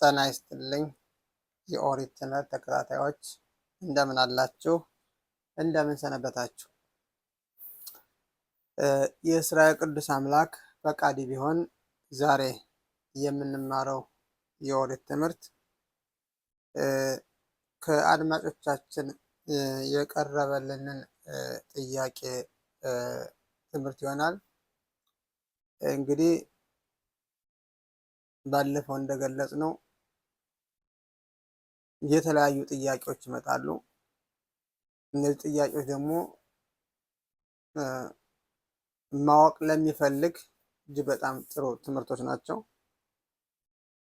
ጤና ይስጥልኝ የኦሪት ትምህርት ተከታታዮች እንደምን አላችሁ? እንደምን ሰነበታችሁ? የእስራኤል ቅዱስ አምላክ ፈቃድ ቢሆን ዛሬ የምንማረው የኦሪት ትምህርት ከአድማጮቻችን የቀረበልንን ጥያቄ ትምህርት ይሆናል። እንግዲህ ባለፈው እንደገለጽ ነው የተለያዩ ጥያቄዎች ይመጣሉ። እነዚህ ጥያቄዎች ደግሞ ማወቅ ለሚፈልግ እጅግ በጣም ጥሩ ትምህርቶች ናቸው።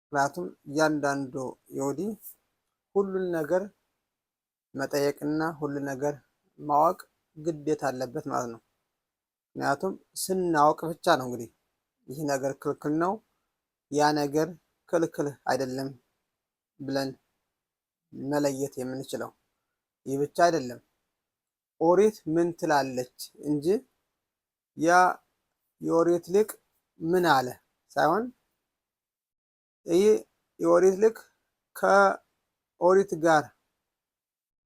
ምክንያቱም እያንዳንዱ ይሁዲ ሁሉን ነገር መጠየቅና ሁሉን ነገር ማወቅ ግዴታ አለበት ማለት ነው። ምክንያቱም ስናውቅ ብቻ ነው እንግዲህ ይህ ነገር ክልክል ነው፣ ያ ነገር ክልክል አይደለም ብለን መለየት የምንችለው። ይህ ብቻ አይደለም፣ ኦሪት ምን ትላለች እንጂ ያ የኦሪት ሊቅ ምን አለ ሳይሆን ይህ የኦሪት ሊቅ ከኦሪት ጋር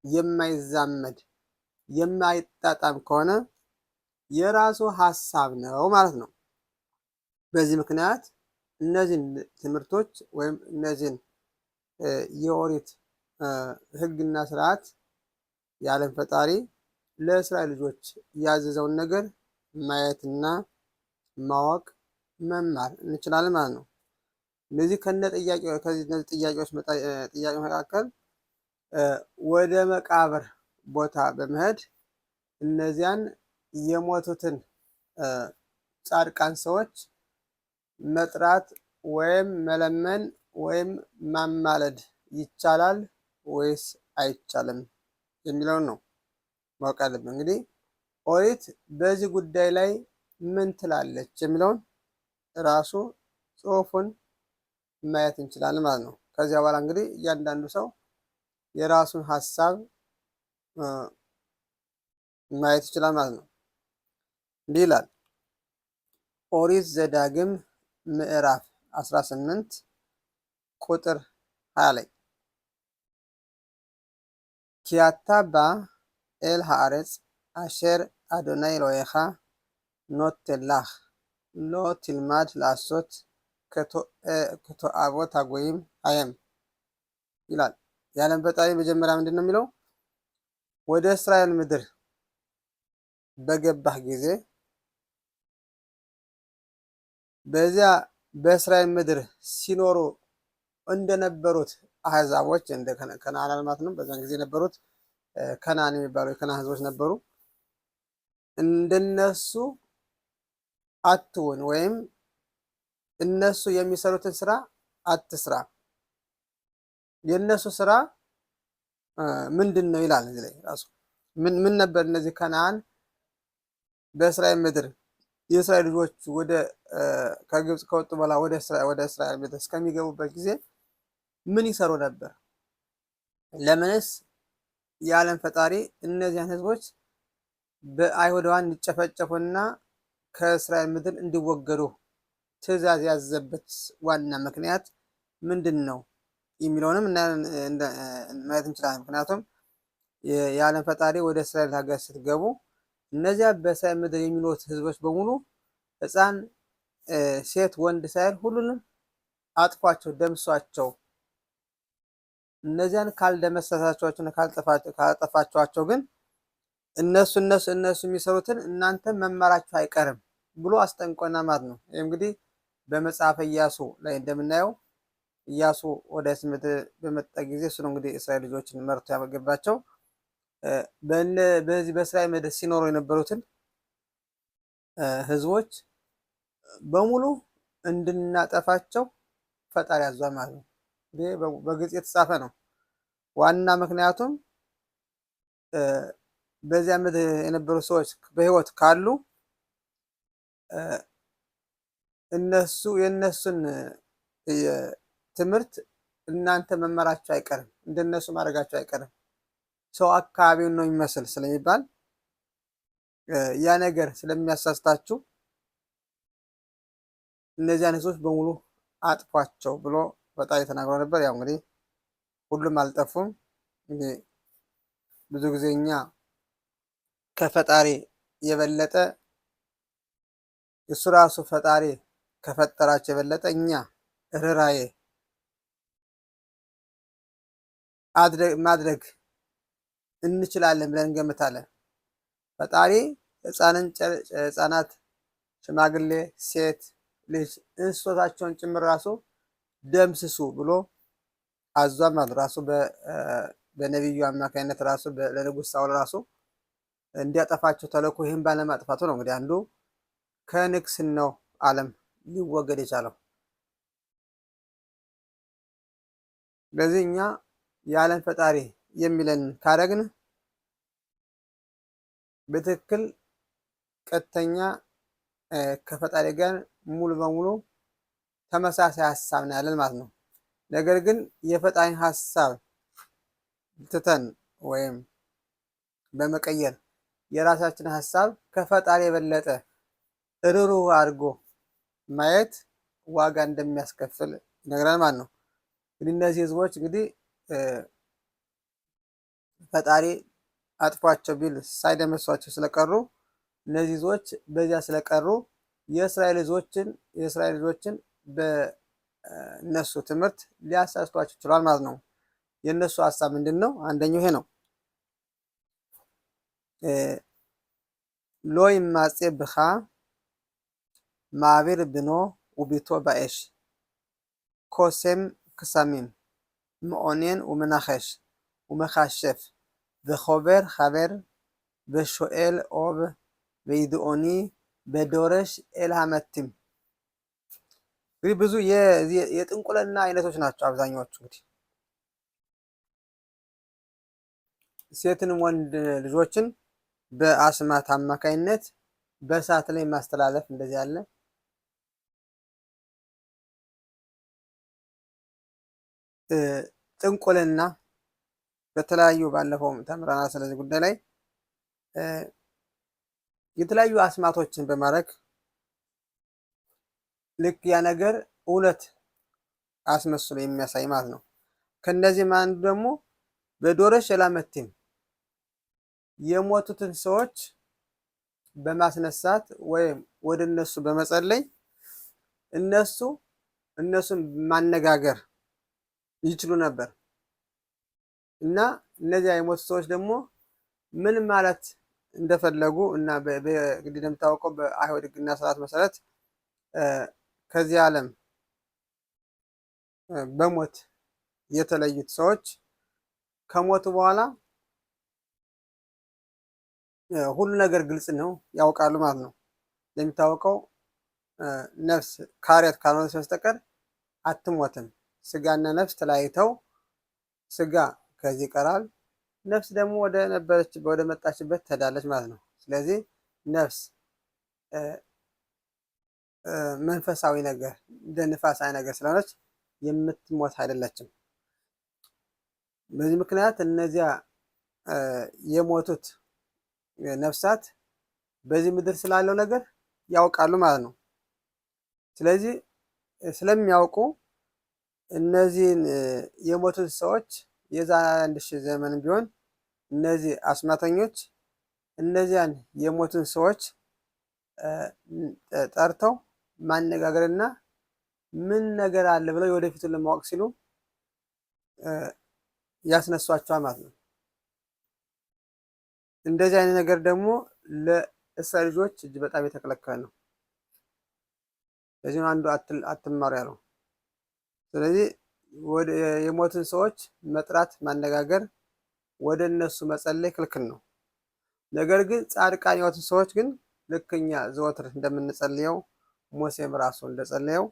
የማይዛመድ የማይጣጣም ከሆነ የራሱ ሀሳብ ነው ማለት ነው። በዚህ ምክንያት እነዚህን ትምህርቶች ወይም እነዚህን የኦሪት ሕግና ስርዓት የዓለም ፈጣሪ ለእስራኤል ልጆች ያዘዘውን ነገር ማየትና ማወቅ መማር እንችላለን ማለት ነው። እነዚህ ከነ ጥያቄ ከዚህ እነዚህ ጥያቄዎች ጥያቄ መካከል ወደ መቃብር ቦታ በመሄድ እነዚያን የሞቱትን ጻድቃን ሰዎች መጥራት ወይም መለመን ወይም ማማለድ ይቻላል ወይስ አይቻልም የሚለውን ነው ማወቅ ያለብን። እንግዲህ ኦሪት በዚህ ጉዳይ ላይ ምን ትላለች የሚለውን ራሱ ጽሑፉን ማየት እንችላለን ማለት ነው። ከዚያ በኋላ እንግዲህ እያንዳንዱ ሰው የራሱን ሀሳብ ማየት ይችላል ማለት ነው። እንዲህ ይላል ኦሪት ዘዳግም ምዕራፍ 18 ቁጥር 20 ላይ כי אתה בא אל הארץ אשר אדוני אלוהיך נותן לך לא תלמד לעשות כתועבות הגויים ההם ይላል። የዓለም ፈጣሪ መጀመሪያ ምንድን ነው የሚለው? ወደ እስራኤል ምድር በገባህ ጊዜ በዚያ በእስራኤል ምድር ሲኖሩ እንደነበሩት አህዛቦች እንደ ከነዓን ማለት ነው። በዛን ጊዜ የነበሩት ከነዓን የሚባሉ የከነዓን ህዝቦች ነበሩ። እንደነሱ አትሁን ወይም እነሱ የሚሰሩትን ስራ አትስራ። የእነሱ ስራ ምንድን ነው ይላል እዚህ ላይ ራሱ ምን ነበር? እነዚህ ከነዓን በእስራኤል ምድር የእስራኤል ልጆች ወደ ከግብፅ ከወጡ በኋላ ወደ እስራኤል ምድር እስከሚገቡበት ጊዜ ምን ይሰሩ ነበር? ለምንስ የዓለም ፈጣሪ እነዚያን ህዝቦች በአይሁዳውያን እንዲጨፈጨፉና ከእስራኤል ምድር እንዲወገዱ ትእዛዝ ያዘበት ዋና ምክንያት ምንድን ነው የሚለውንም ማየት እንችላለን። ምክንያቱም የዓለም ፈጣሪ ወደ እስራኤል ሀገር ስትገቡ እነዚያ በእስራኤል ምድር የሚኖሩት ህዝቦች በሙሉ ሕፃን፣ ሴት፣ ወንድ ሳይል ሁሉንም አጥፏቸው፣ ደምሷቸው። እነዚያን ካልደመሰሳቸዋቸውና ካላጠፋቸዋቸው ግን እነሱ እነሱ እነሱ የሚሰሩትን እናንተ መማራችሁ አይቀርም ብሎ አስጠንቆና ማለት ነው። ይህ እንግዲህ በመጽሐፈ ኢያሱ ላይ እንደምናየው ኢያሱ ወደ ስምት በመጣ ጊዜ እሱ ነው እንግዲህ እስራኤል ልጆችን መርቶ ያገባቸው። በዚህ በእስራኤል ምድር ሲኖሩ የነበሩትን ህዝቦች በሙሉ እንድናጠፋቸው ፈጣሪ አዟል ማለት ነው። ይህ በግልጽ የተጻፈ ነው። ዋና ምክንያቱም በዚያ ምድር የነበሩ ሰዎች በህይወት ካሉ እነሱ የእነሱን ትምህርት እናንተ መመራችሁ አይቀርም፣ እንደነሱ ማድረጋችሁ አይቀርም። ሰው አካባቢውን ነው የሚመስል ስለሚባል ያ ነገር ስለሚያሳስታችሁ እነዚያን ህዝቦች በሙሉ አጥፏቸው ብሎ ፈጣሪ ተናግሮ ነበር። ያው እንግዲህ ሁሉም አልጠፉም። እንግዲህ ብዙ ጊዜ እኛ ከፈጣሪ የበለጠ እሱ ራሱ ፈጣሪ ከፈጠራቸው የበለጠ እኛ ርኅራኄ ማድረግ እንችላለን ብለን እንገምታለን። ፈጣሪ ሕፃናት፣ ሽማግሌ፣ ሴት ልጅ እንስሶታቸውን ጭምር ራሱ ደምስሱ ብሎ አዟል ማለት ራሱ በነቢዩ አማካኝነት ራሱ ለንጉሥ ሳውል ራሱ እንዲያጠፋቸው ተልኮ ይህን ባለማጥፋቱ ነው እንግዲህ አንዱ ከንግስናው ዓለም ሊወገድ የቻለው። ስለዚህ እኛ የዓለም ፈጣሪ የሚለን ካረግን በትክክል ቀጥተኛ ከፈጣሪ ጋር ሙሉ በሙሉ ተመሳሳይ ሀሳብ ነው ያለን ማለት ነው። ነገር ግን የፈጣሪን ሀሳብ ትተን ወይም በመቀየር የራሳችን ሀሳብ ከፈጣሪ የበለጠ ርኅሩህ አድርጎ ማየት ዋጋ እንደሚያስከፍል ይነግራል ማለት ነው። እንግዲህ እነዚህ ህዝቦች እንግዲህ ፈጣሪ አጥፏቸው ቢል ሳይደመስሷቸው ስለቀሩ እነዚህ ህዝቦች በዚያ ስለቀሩ የእስራኤል ህዝቦችን በእነሱ ትምህርት ሊያሳስቷቸው ችሏል ማለት ነው። የእነሱ ሀሳብ ምንድን ነው? አንደኛው ይሄ ነው። לא ימצא בך מעביר בנו ובתו באש קוסם קסמים מעונן ומנחש ומכשף וחובר חבר ושואל אוב וידעוני ודורש אל המתים። እንግዲህ ብዙ የጥንቁልና አይነቶች ናቸው አብዛኛዎቹ። እንግዲህ ሴትንም ወንድ ልጆችን በአስማት አማካኝነት በእሳት ላይ ማስተላለፍ እንደዚህ ያለ ጥንቁልና በተለያዩ ባለፈው ተምረናል። ስለዚህ ጉዳይ ላይ የተለያዩ አስማቶችን በማድረግ ልክ ያ ነገር እውነት አስመስሎ የሚያሳይ ማለት ነው። ከእነዚህም አንዱ ደግሞ በዶረሽ የላመቲም የሞቱትን ሰዎች በማስነሳት ወይም ወደ እነሱ በመጸለይ እነሱ እነሱን ማነጋገር ይችሉ ነበር እና እነዚያ የሞቱ ሰዎች ደግሞ ምን ማለት እንደፈለጉ እና እንግዲህ እንደምታወቀው በአይሁድ ሕግና ስርዓት መሰረት ከዚህ ዓለም በሞት የተለዩት ሰዎች ከሞቱ በኋላ ሁሉ ነገር ግልጽ ነው፣ ያውቃሉ ማለት ነው። እንደሚታወቀው ነፍስ ካሬት ካልሆነች በስተቀር አትሞትም። ስጋና ነፍስ ተለያይተው ስጋ ከዚህ ይቀራል፣ ነፍስ ደግሞ ወደ ነበረች ወደ መጣችበት ትሄዳለች ማለት ነው። ስለዚህ ነፍስ መንፈሳዊ ነገር እንደ ንፋሳዊ ነገር ስለሆነች የምትሞት አይደለችም። በዚህ ምክንያት እነዚያ የሞቱት ነፍሳት በዚህ ምድር ስላለው ነገር ያውቃሉ ማለት ነው። ስለዚህ ስለሚያውቁ እነዚህን የሞቱት ሰዎች የዛ 1000 ዘመን ቢሆን እነዚህ አስማተኞች እነዚያን የሞቱን ሰዎች ጠርተው ማነጋገርና ምን ነገር አለ ብለው የወደፊቱን ለማወቅ ሲሉ ያስነሷቸዋል ማለት ነው። እንደዚህ አይነት ነገር ደግሞ ለእስራኤል ልጆች እጅ በጣም የተከለከለ ነው። ለዚህ አንዱ አትማሩ ያለው። ስለዚህ የሞትን ሰዎች መጥራት፣ ማነጋገር፣ ወደ እነሱ መጸለይ ክልክል ነው። ነገር ግን ጻድቃን የሆኑትን ሰዎች ግን ልክ እኛ ዘወትር እንደምንጸልየው ሙሴም ራሱ እንደጸለየው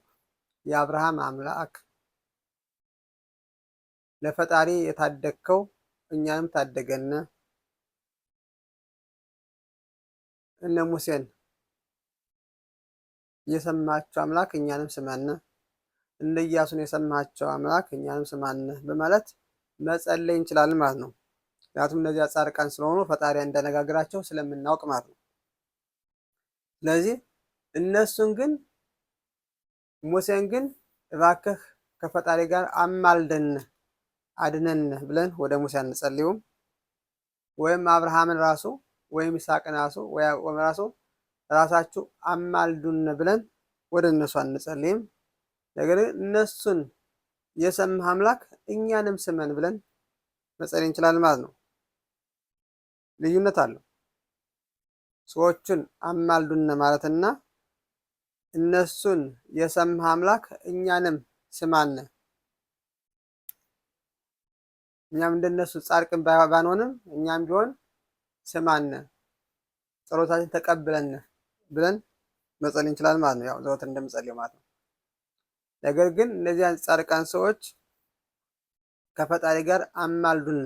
የአብርሃም አምላክ ለፈጣሪ የታደግከው እኛንም ታደገን፣ እነ ሙሴን የሰማቸው አምላክ እኛንም ስማን፣ እነ ኢያሱን የሰማቸው አምላክ እኛንም ስማን በማለት መጸለይ እንችላለን ማለት ነው። ምክንያቱም እነዚያ ጻድቃን ስለሆኑ ፈጣሪ እንዳነጋግራቸው ስለምናውቅ ማለት ነው። ስለዚህ እነሱን ግን ሙሴን ግን እባክህ ከፈጣሪ ጋር አማልደን አድነን ብለን ወደ ሙሴ አንጸልዩም። ወይም አብርሃምን ራሱ ወይም ይስሐቅን ራሱ ወይ ያዕቆብን ራሱ ራሳችሁ አማልዱን ብለን ወደ እነሱ አንጸልይም። ነገር ግን እነሱን የሰማህ አምላክ እኛንም ስመን ብለን መጸለይ እንችላለን ማለት ነው። ልዩነት አለው። ሰዎቹን አማልዱን ማለትና እነሱን የሰማህ አምላክ እኛንም ስማን፣ እኛም እንደነሱ ጻድቅን ባንሆንም እኛም ቢሆን ስማን፣ ጸሎታችን ተቀብለን ብለን መጸለይ እንችላለን ማለት ነው። ያው ዘወትር እንደምጸልየው ማለት ነው። ነገር ግን እነዚያን ጻድቃን ሰዎች ከፈጣሪ ጋር አማልዱን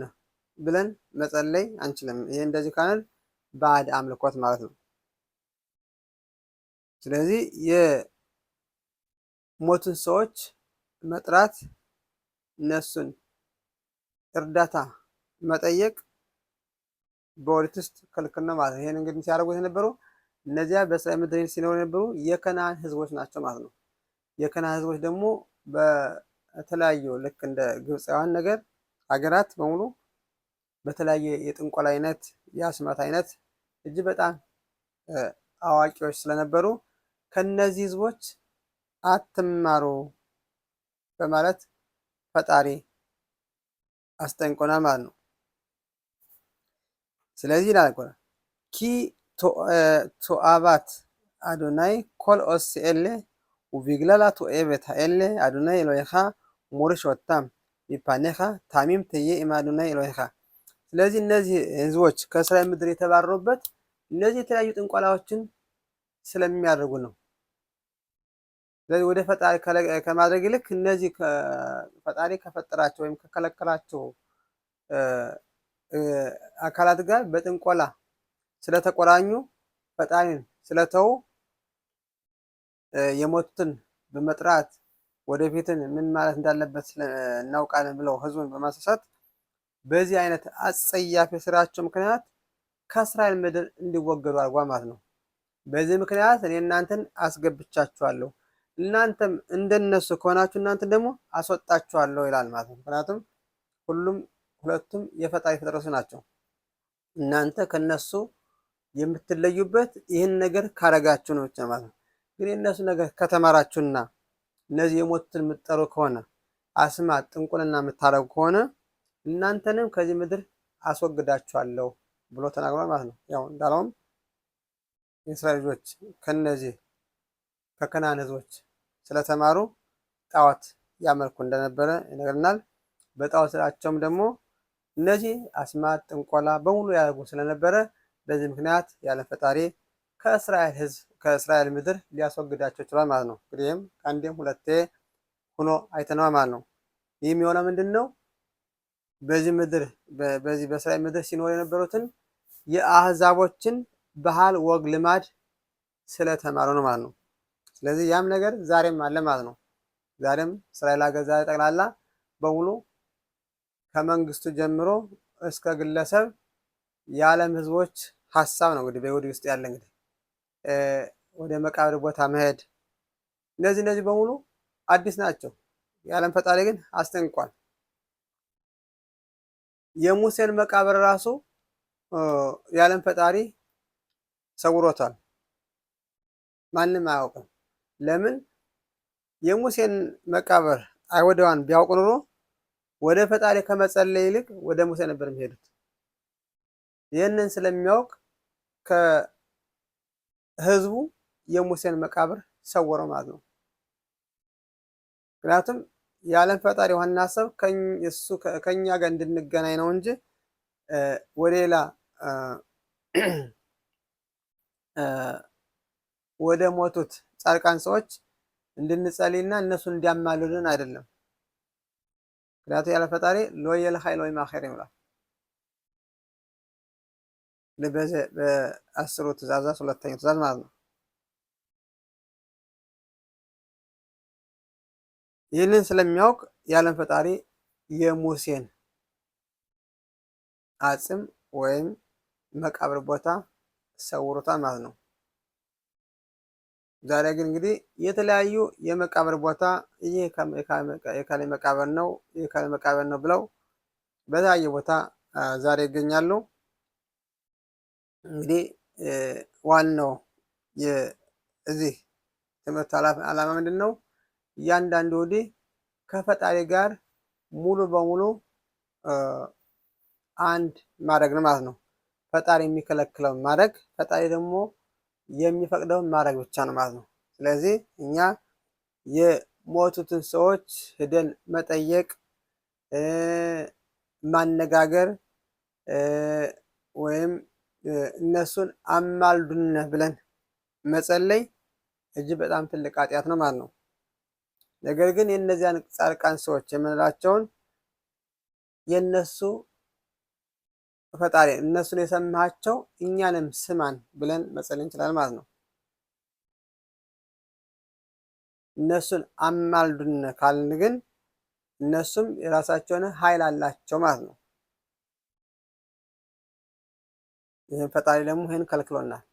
ብለን መጸለይ አንችልም። ይሄ እንደዚህ ካልን ባዕድ አምልኮት ማለት ነው። ስለዚህ የሞቱን ሰዎች መጥራት፣ እነሱን እርዳታ መጠየቅ በኦሪት ውስጥ ክልክል ነው ማለት ነው። ይሄን እንግዲህ ሲያደርጉት የነበሩ እነዚያ በእስራኤል ምድር ሲኖሩ የነበሩ የከነዓን ህዝቦች ናቸው ማለት ነው። የከነዓን ህዝቦች ደግሞ በተለያዩ ልክ እንደ ግብፃውያን ነገር ሀገራት በሙሉ በተለያየ የጥንቆላ አይነት የአስማት አይነት እጅግ በጣም አዋቂዎች ስለነበሩ ከነዚህ ህዝቦች አትማሩ በማለት ፈጣሪ አስጠንቆናል ማለት ነው። ስለዚህ ይላል እኮ כי תועבת אדוני כל עושה אלה ובגלל התועבות האלה אדוני אלוהיך מוריש אותם מפניך תמים תהיה עם אדוני אלוהיך። ስለዚህ እነዚህ ህዝቦች ከእስራኤል ምድር የተባረሩበት እነዚህ የተለያዩ ጥንቆላዎችን ስለሚያደርጉ ነው። ስለዚህ ወደ ፈጣሪ ከማድረግ ይልቅ እነዚህ ፈጣሪ ከፈጠራቸው ወይም ከከለከላቸው አካላት ጋር በጥንቆላ ስለተቆራኙ ፈጣሪን ስለተው የሞቱትን በመጥራት ወደፊትን ምን ማለት እንዳለበት እናውቃለን ብለው ህዝቡን በማሳሳት በዚህ አይነት አጸያፊ ስራቸው ምክንያት ከእስራኤል ምድር እንዲወገዱ አድርጓል ማለት ነው። በዚህ ምክንያት እኔ እናንተን አስገብቻችኋለሁ፣ እናንተም እንደነሱ ከሆናችሁ እናንተን ደግሞ አስወጣችኋለሁ ይላል ማለት ነው። ምክንያቱም ሁሉም ሁለቱም የፈጣሪ ፍጥረቶች ናቸው። እናንተ ከነሱ የምትለዩበት ይህን ነገር ካረጋችሁ ነው ብቻ ማለት ነው። ግን የእነሱ ነገር ከተማራችሁና እነዚህ የሞቱትን የምትጠሩ ከሆነ አስማት፣ ጥንቁልና የምታረጉ ከሆነ እናንተንም ከዚህ ምድር አስወግዳችኋለሁ ብሎ ተናግሯል ማለት ነው። ያው እንዳለውም የእስራኤል ልጆች ከነዚህ ከከነዓን ሕዝቦች ስለተማሩ ጣዖት ያመልኩ እንደነበረ ይነግረናል። በጣዖት ስራቸውም ደግሞ እነዚህ አስማት፣ ጥንቆላ በሙሉ ያደርጉ ስለነበረ በዚህ ምክንያት ያለ ፈጣሪ ከእስራኤል ሕዝብ ከእስራኤል ምድር ሊያስወግዳቸው ችሏል ማለት ነው። እንግዲህ ይህም ከአንዴም ሁለቴ ሆኖ አይተነዋል ማለት ነው። ይህም የሆነ ምንድን ነው? በዚህ ምድር በዚህ በእስራኤል ምድር ሲኖር የነበሩትን የአህዛቦችን ባህል፣ ወግ፣ ልማድ ስለተማሩ ነው ማለት ነው። ስለዚህ ያም ነገር ዛሬም አለ ማለት ነው። ዛሬም እስራኤል ሀገር ዛሬ ጠቅላላ በሙሉ ከመንግስቱ ጀምሮ እስከ ግለሰብ የዓለም ህዝቦች ሀሳብ ነው እንግዲህ በይሁዲ ውስጥ ያለ እንግዲህ ወደ መቃብር ቦታ መሄድ እነዚህ እነዚህ በሙሉ አዲስ ናቸው። የዓለም ፈጣሪ ግን አስጠንቅቋል። የሙሴን መቃብር ራሱ የዓለም ፈጣሪ ሰውሮታል። ማንም አያውቅም። ለምን? የሙሴን መቃብር አይሁዳውያን ቢያውቁ ኑሮ ወደ ፈጣሪ ከመጸለይ ይልቅ ወደ ሙሴ ነበር የሚሄዱት። ይህንን ስለሚያውቅ ከህዝቡ የሙሴን መቃብር ሰወረው ማለት ነው። ምክንያቱም የዓለም ፈጣሪ ዋና ሀሳብ እሱ ከኛ ጋር እንድንገናኝ ነው እንጂ ወደ ሌላ ወደ ሞቱት ጻድቃን ሰዎች እንድንጸልይና እነሱን እንዲያማልዱን አይደለም። ምክንያቱም የዓለም ፈጣሪ לא יהיה לך אלוהים אחרים ይላል። በአስሩ ትእዛዛት ሁለተኛው ትእዛዝ ማለት ነው። ይህንን ስለሚያውቅ የዓለም ፈጣሪ የሙሴን አጽም ወይም መቃብር ቦታ ሰውሮታል ማለት ነው። ዛሬ ግን እንግዲህ የተለያዩ የመቃብር ቦታ ይህ የካሌ መቃብር ነው፣ ይህ የካሌ መቃብር ነው ብለው በተለያየ ቦታ ዛሬ ይገኛሉ። እንግዲህ ዋናው የዚህ ትምህርት ዓላማ ምንድን ነው? እያንዳንዱ ወዲህ ከፈጣሪ ጋር ሙሉ በሙሉ አንድ ማድረግ ነው ማለት ነው። ፈጣሪ የሚከለክለውን ማድረግ፣ ፈጣሪ ደግሞ የሚፈቅደውን ማድረግ ብቻ ነው ማለት ነው። ስለዚህ እኛ የሞቱትን ሰዎች ሂደን መጠየቅ፣ ማነጋገር ወይም እነሱን አማልዱን ብለን መጸለይ እጅግ በጣም ትልቅ ኃጢአት ነው ማለት ነው። ነገር ግን የእነዚያን ጻድቃን ሰዎች የምንላቸውን የእነሱ ፈጣሪ እነሱን የሰማሃቸው እኛንም ስማን ብለን መጸለይ እንችላለን ማለት ነው። እነሱን አማልዱን ካልን ግን እነሱም የራሳቸውን ኃይል አላቸው ማለት ነው። ይህን ፈጣሪ ደግሞ ይህን ከልክሎናል።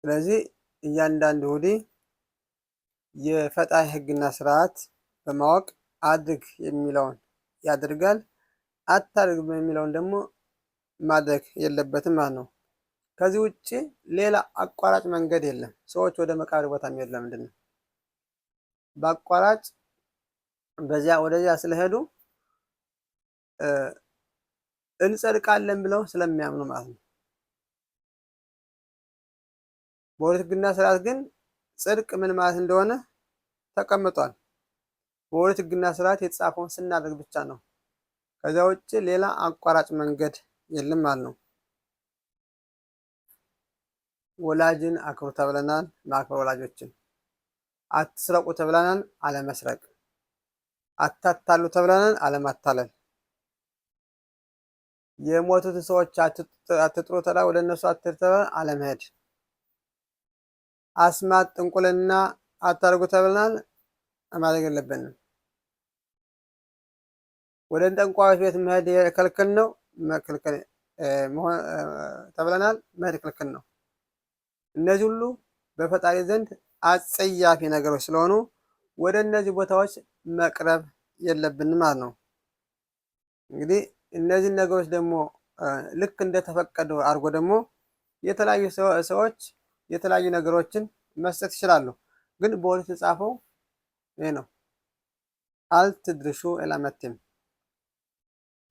ስለዚህ እያንዳንዱ ይሁዲ የፈጣሪ ሕግና ስርዓት በማወቅ አድርግ የሚለውን ያደርጋል፣ አታድርግ የሚለውን ደግሞ ማድረግ የለበትም ማለት ነው። ከዚህ ውጭ ሌላ አቋራጭ መንገድ የለም። ሰዎች ወደ መቃብር ቦታ የሚሄዱ ለምንድን ነው? በአቋራጭ በዚያ ወደዚያ ስለሄዱ እንጸድቃለን ብለው ስለሚያምኑ ማለት ነው። በኦሪት ሕግና ስርዓት ግን ጽድቅ ምን ማለት እንደሆነ ተቀምጧል። በኦሪት ሕግና ስርዓት የተጻፈውን ስናደርግ ብቻ ነው። ከዚያ ውጭ ሌላ አቋራጭ መንገድ የለም ማለት ነው። ወላጅን አክብሩ ተብለናል፣ ማክበር ወላጆችን። አትስረቁ ተብለናል፣ አለመስረቅ። አታታሉ ተብለናል፣ አለማታለል። የሞቱትን ሰዎች አትጥሩ ተብለናል፣ ወደ እነሱ አትሂዱ ተብለናል፣ አለመሄድ። አስማት ጥንቁልና አታርጉ ተብለናል፣ ማድረግ የለብንም። ወደ ጠንቋዮች ቤት መሄድ ክልክል ነው መክልክል ተብለናል፣ መሄድ ክልክል ነው። እነዚህ ሁሉ በፈጣሪ ዘንድ አጸያፊ ነገሮች ስለሆኑ ወደ እነዚህ ቦታዎች መቅረብ የለብንም ማለት ነው። እንግዲህ እነዚህን ነገሮች ደግሞ ልክ እንደተፈቀዱ አድርጎ ደግሞ የተለያዩ ሰዎች የተለያዩ ነገሮችን መስጠት ይችላሉ። ግን በኦሪት የተጻፈው ይህ ነው። אל תדרשו אל המתים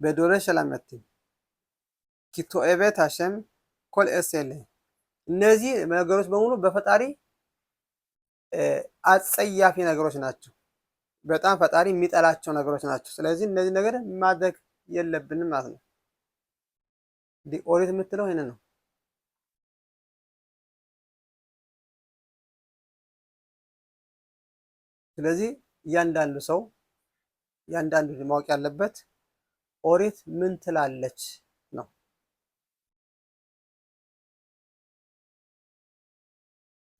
בדורש אל המתים כי תועבת השם כל עשה אלה። እነዚህ ነገሮች በሙሉ በፈጣሪ አጸያፊ ነገሮች ናቸው። በጣም ፈጣሪ የሚጠላቸው ነገሮች ናቸው። ስለዚህ እነዚህ ነገር ማድረግ የለብንም ማለት ነው። ኦሪት የምትለው ይህንን ነው። ስለዚህ እያንዳንዱ ሰው እያንዳንዱ ማወቅ ያለበት ኦሪት ምን ትላለች ነው።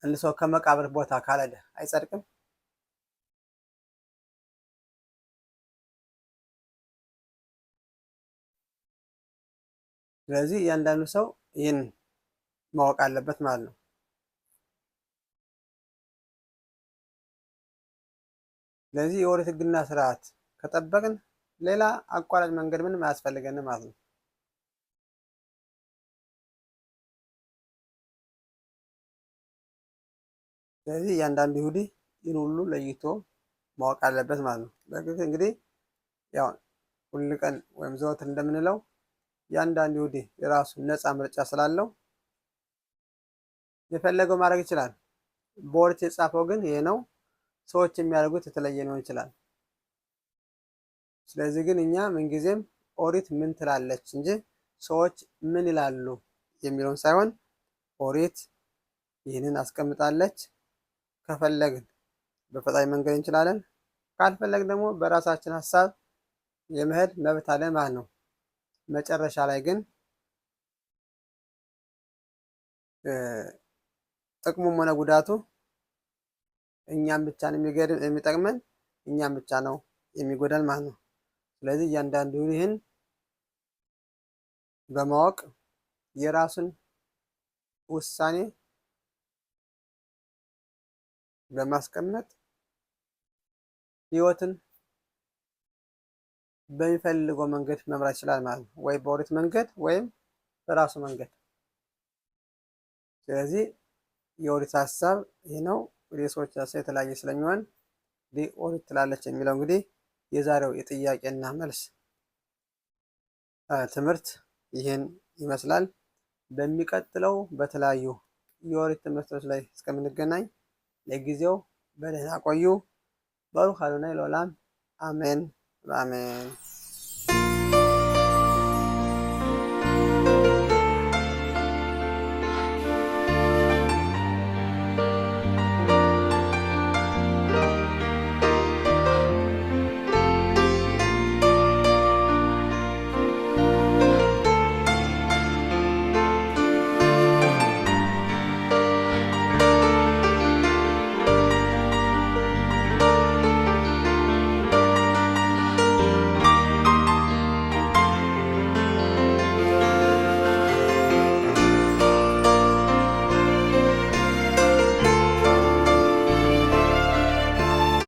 አንድ ሰው ከመቃብር ቦታ ካልሄደ አይጸድቅም? ስለዚህ እያንዳንዱ ሰው ይህን ማወቅ አለበት ማለት ነው። ስለዚህ የኦሪት ሕግና ስርዓት ከጠበቅን ሌላ አቋራጭ መንገድ ምንም አያስፈልገንም ማለት ነው። ስለዚህ እያንዳንዱ ይሁዲ ይህን ሁሉ ለይቶ ማወቅ አለበት ማለት ነው። በእርግጥ እንግዲህ ያው ሁል ቀን ወይም ዘወትር እንደምንለው እያንዳንዱ ይሁዲ የራሱ ነፃ ምርጫ ስላለው የፈለገው ማድረግ ይችላል። በኦሪት የጻፈው ግን ይሄ ነው። ሰዎች የሚያደርጉት የተለየ ሊሆን ይችላል። ስለዚህ ግን እኛ ምንጊዜም ኦሪት ምን ትላለች እንጂ ሰዎች ምን ይላሉ የሚለውን ሳይሆን ኦሪት ይህንን አስቀምጣለች። ከፈለግን በፈጣሪ መንገድ እንችላለን፣ ካልፈለግን ደግሞ በራሳችን ሀሳብ የመሄድ መብት አለ ማለት ነው። መጨረሻ ላይ ግን ጥቅሙም ሆነ ጉዳቱ እኛም ብቻ ነው የሚጠቅመን፣ እኛም ብቻ ነው የሚጎዳን ማለት ነው። ስለዚህ እያንዳንዱ ይህን በማወቅ የራሱን ውሳኔ በማስቀመጥ ህይወትን በሚፈልገው መንገድ መምራት ይችላል ማለት ነው። ወይ በኦሪት መንገድ ወይም በራሱ መንገድ። ስለዚህ የኦሪት ሀሳብ ይህ ነው። የሰዎች ሀሳብ የተለያየ ስለሚሆን ኦሪት ትላለች የሚለው እንግዲህ የዛሬው የጥያቄና መልስ ትምህርት ይህን ይመስላል። በሚቀጥለው በተለያዩ የኦሪት ትምህርቶች ላይ እስከምንገናኝ ለጊዜው በደህና ቆዩ። ברוך אדוני לעולם אמן ואמן።